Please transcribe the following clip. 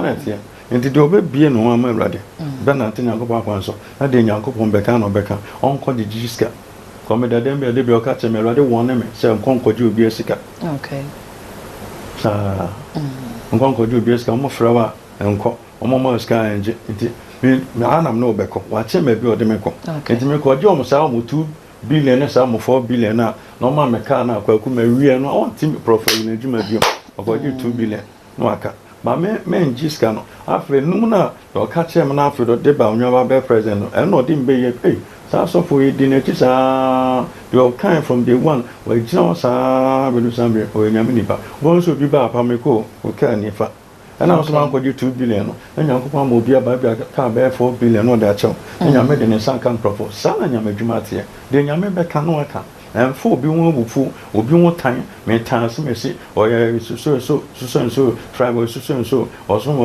na ɛteɛ. Nti deɛ ɔbɛbie ne ho ama Awurade, bɛnante Nyankopɔn akwan so, na deɛ Nyankopɔn bɛka na ɔbɛka, ɔnkɔ gyegye sika kɔmeda dɛm bi a de bi ɔka kyerɛ me, Awurade wɔne me sɛ nkɔ nkɔgye obi sika. Saa nkɔ nkɔgye obi sika, ɔmo frɛ wo a nkɔ, ɔmo ma sika a ɛngye. Nti me anam ne wɔbɛkɔ wakyɛ ma bi ɔde me kɔ. Nti mekɔgye ɔmo saa ɔmo 2 billion ne saa ɔmo 4 billion a na ɔma me kaa na akwaku ma wie no, ɔnte prɔfo yi n'adwuma bio. Ɔkɔgye 2 billion na waka ma me mengye sika no. Afei num no a ɔka kyerɛ me no, afei de ɔde ba onwaba bɛyɛ president no, ɛno ɔde mbɛyɛ ei saa asɔfo yi di n'akyi saa deɛ ɔkan from day one, wɔagyina hɔ saa bɛdu saa bere. Ɔyɛ Nyame nipa. Wɔn nso obi ba apam kɔ ɔkaa nifa ɛna nso mankɔgye 2 billion no, na Nyankopɔn ama obi aba bi kaa bɛyɛ 4 billion na ɔde akyɛw, na Nyame de ne nsa nka nkurɔfoɔ. Saa na Nyame adwuma teɛ. Deɛ Nyame bɛka no waka, ɛmfa obi ho abufu, obi ho tan metan ase mesi ɔyɛ so so so so nso tribe so so nso ɔsom.